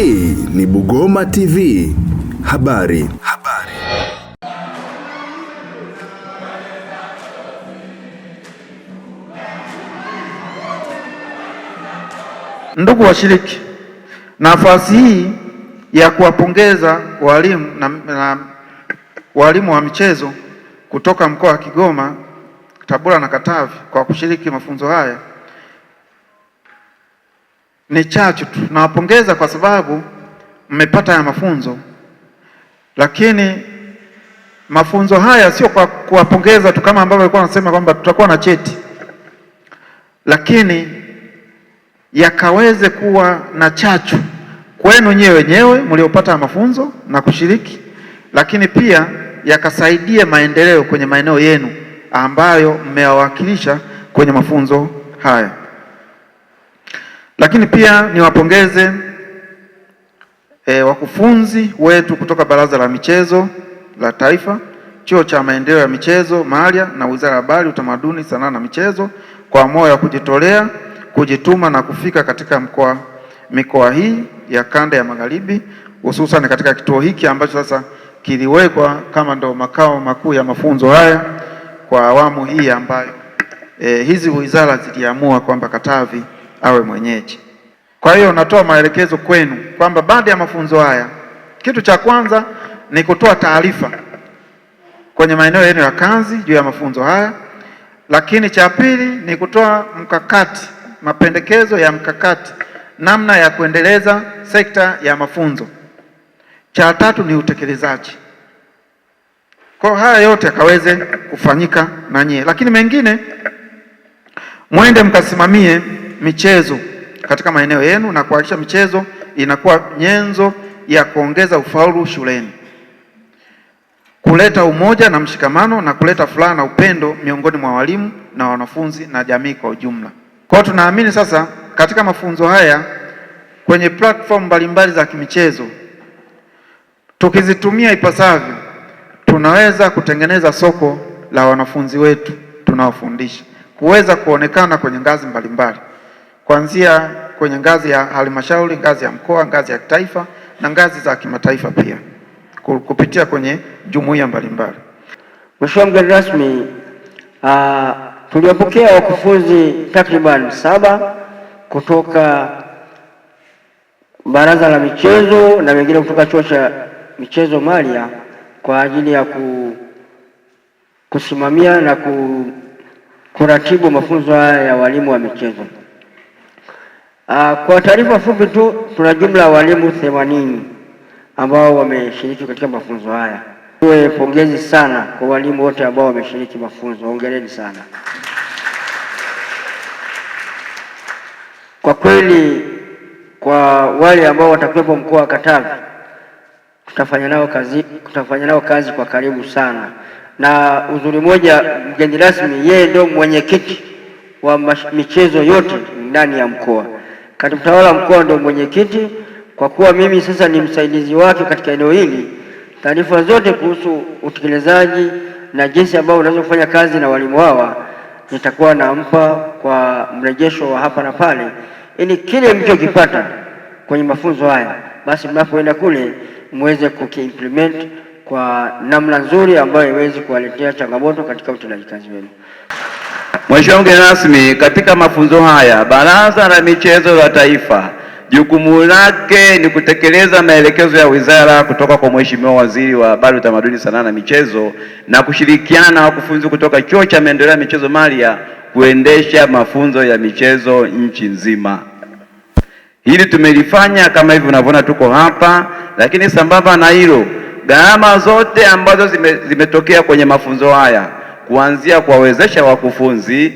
Hii ni Bugoma TV. Habari. Habari. Ndugu washiriki, nafasi hii ya kuwapongeza walimu na walimu wa michezo kutoka mkoa wa Kigoma, Tabora na Katavi kwa kushiriki mafunzo haya ni chachu tu. Nawapongeza kwa sababu mmepata haya mafunzo, lakini mafunzo haya sio kwa kuwapongeza tu kama ambavyo alikuwa anasema kwamba tutakuwa na cheti, lakini yakaweze kuwa na chachu kwenu nyewe wenyewe mliopata mafunzo na kushiriki, lakini pia yakasaidia maendeleo kwenye maeneo yenu ambayo mmewakilisha kwenye mafunzo haya. Lakini pia niwapongeze wakufunzi wetu kutoka Baraza la Michezo la Taifa, Chuo cha Maendeleo ya Michezo Malia na Wizara ya Habari, Utamaduni, Sanaa na Michezo kwa moyo wa kujitolea, kujituma na kufika katika mikoa hii ya kanda ya Magharibi, hususan katika kituo hiki ambacho sasa kiliwekwa kama ndo makao makuu ya mafunzo haya kwa awamu hii ambayo hizi wizara ziliamua kwamba Katavi awe mwenyeji. Kwa hiyo natoa maelekezo kwenu kwamba baada ya mafunzo haya, kitu cha kwanza ni kutoa taarifa kwenye maeneo yenu ya kazi juu ya mafunzo haya, lakini cha pili ni kutoa mkakati, mapendekezo ya mkakati namna ya kuendeleza sekta ya mafunzo. Cha tatu ni utekelezaji. Kwa haya yote yakaweze kufanyika na nyie, lakini mengine mwende mkasimamie michezo katika maeneo yenu na kuhakikisha michezo inakuwa nyenzo ya kuongeza ufaulu shuleni, kuleta umoja na mshikamano na kuleta furaha na upendo miongoni mwa walimu na wanafunzi na jamii kwa ujumla. Kwa hiyo tunaamini sasa katika mafunzo haya kwenye platform mbalimbali za kimichezo tukizitumia ipasavyo, tunaweza kutengeneza soko la wanafunzi wetu tunaofundisha kuweza kuonekana kwenye ngazi mbalimbali kuanzia kwenye ngazi ya halmashauri, ngazi ya mkoa, ngazi ya taifa na ngazi za kimataifa pia kupitia kwenye jumuiya mbalimbali. Mheshimiwa mgeni rasmi, tuliwapokea wakufunzi takriban 7 kutoka Baraza la Michezo na wengine kutoka Chuo cha Michezo Malia kwa ajili ya kusimamia na kuratibu mafunzo haya ya walimu wa michezo. Kwa taarifa fupi tu, tuna jumla ya walimu 80 ambao wameshiriki katika mafunzo haya. Tuwe pongezi sana kwa walimu wote ambao wameshiriki mafunzo, hongereni sana. Kwa kweli, kwa wale ambao watakuwepo mkoa wa Katavi, tutafanya nao kazi kwa karibu sana. Na uzuri moja, mgeni rasmi yeye ndio mwenyekiti wa michezo yote ndani ya mkoa. Katibu tawala mkoa ndio mwenyekiti. Kwa kuwa mimi sasa ni msaidizi wake katika eneo hili, taarifa zote kuhusu utekelezaji na jinsi ambavyo unaweza kufanya kazi na walimu hawa nitakuwa nampa kwa mrejesho wa hapa na pale, ili kile mlichokipata kwenye mafunzo haya basi mnapoenda kule muweze kukiimplement kwa namna nzuri ambayo iwezi kuwaletea changamoto katika utendaji kazi wenu. Mheshimiwa mgeni rasmi, katika mafunzo haya Baraza la Michezo la Taifa jukumu lake ni kutekeleza maelekezo ya wizara kutoka kwa Mheshimiwa Waziri wa Habari, Utamaduni, Sanaa na Michezo na kushirikiana na wakufunzi kutoka Chuo cha Maendeleo ya Michezo Malia kuendesha mafunzo ya michezo nchi nzima. Hili tumelifanya kama hivi unavyoona tuko hapa, lakini sambamba na hilo, gharama zote ambazo zimetokea kwenye mafunzo haya kuanzia kuwawezesha wakufunzi,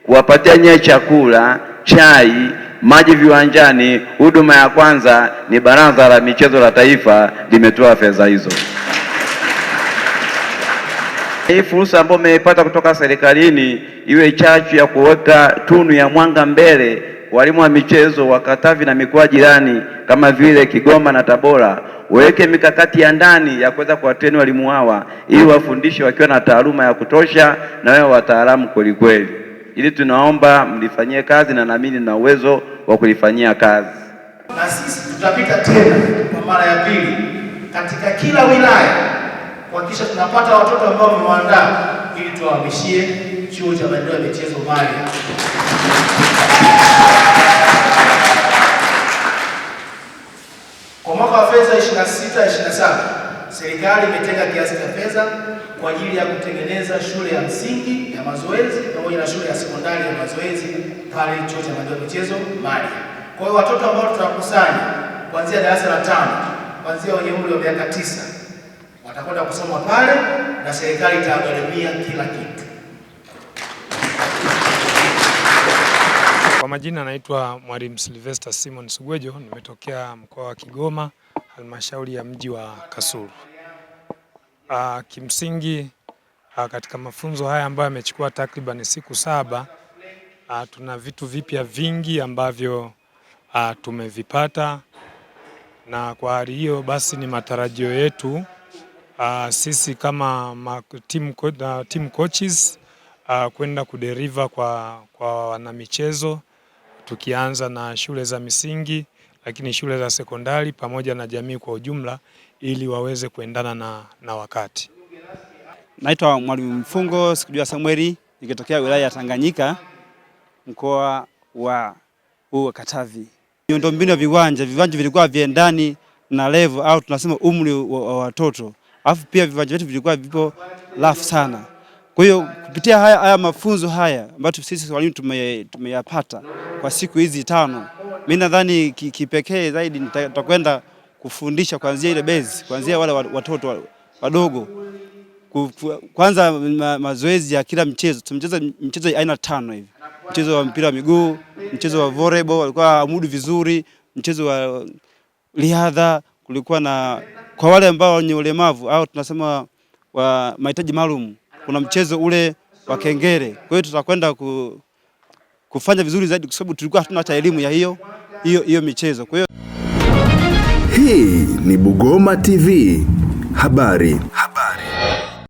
kuwapatia nyie chakula, chai, maji viwanjani, huduma ya kwanza ni Baraza la Michezo la Taifa limetoa fedha hizo. Hii fursa ambayo mmeipata kutoka serikalini iwe chachu ya kuweka tunu ya mwanga mbele. Walimu wa michezo wa Katavi na mikoa jirani kama vile Kigoma na Tabora waweke mikakati ya ndani ya kuweza kuwatreni walimu hawa ili wafundishe wakiwa na taaluma ya kutosha na wao wataalamu kweli kweli. Ili tunaomba mlifanyie kazi na naamini na uwezo wa kulifanyia kazi. Na sisi tutapita tena kwa mara ya pili katika kila wilaya kuhakikisha tunapata watoto ambao tumewaandaa ili tuwahamishie Chuo cha Maendeleo ya Michezo Mallya. Kwa mwaka wa fedha 26 27 serikali imetenga kiasi cha fedha kwa ajili ya kutengeneza shule ya msingi ya mazoezi pamoja na shule ya sekondari ya mazoezi pale Chuo cha Maendeleo ya Michezo Mallya. Kwa hiyo watoto ambao tutawakusanya kuanzia darasa la 5, kuanzia wenye umri wa miaka 9 watakwenda kusoma pale na serikali itagharamia kila kitu. Kwa majina naitwa Mwalimu Sylvester Simon Sugwejo, nimetokea mkoa wa Kigoma, halmashauri ya mji wa Kasulu. Kimsingi katika mafunzo haya ambayo yamechukua takriban siku 7, tuna vitu vipya vingi ambavyo tumevipata, na kwa hali hiyo basi ni matarajio yetu sisi kama team coaches kwenda kudeliver kwa wanamichezo, tukianza na shule za misingi lakini shule za sekondari pamoja na jamii kwa ujumla ili waweze kuendana na wakati. Naitwa Mwalimu Mfungo Sikujua Samueli, nikitokea wilaya ya Tanganyika, mkoa wa Katavi. Miundombinu ya viwanja vilikuwa viendani na level au tunasema umri wa watoto. Alafu pia viwanja vyetu vilikuwa vipo rafu sana. Kwa hiyo kupitia haya mafunzo haya ambayo sisi walimu tumeyapata kwa siku hizi 5, mimi nadhani kipekee zaidi nitakwenda kufundisha kuanzia ile base, kuanzia wale watoto wadogo. Kwanza mazoezi ya kila mchezo. Tumecheza mchezo aina 5 hivi. Mchezo wa mpira wa miguu, mchezo wa volleyball walikuwa amudu vizuri, mchezo wa riadha, kulikuwa na kwa wale ambao wenye ulemavu au tunasema wa mahitaji maalum, kuna mchezo ule wa kengere. Kwa hiyo tutakwenda kufanya vizuri zaidi kwa sababu tulikuwa hatuna hata elimu ya hiyo michezo. Kwa hiyo hii ni Bugoma TV habari.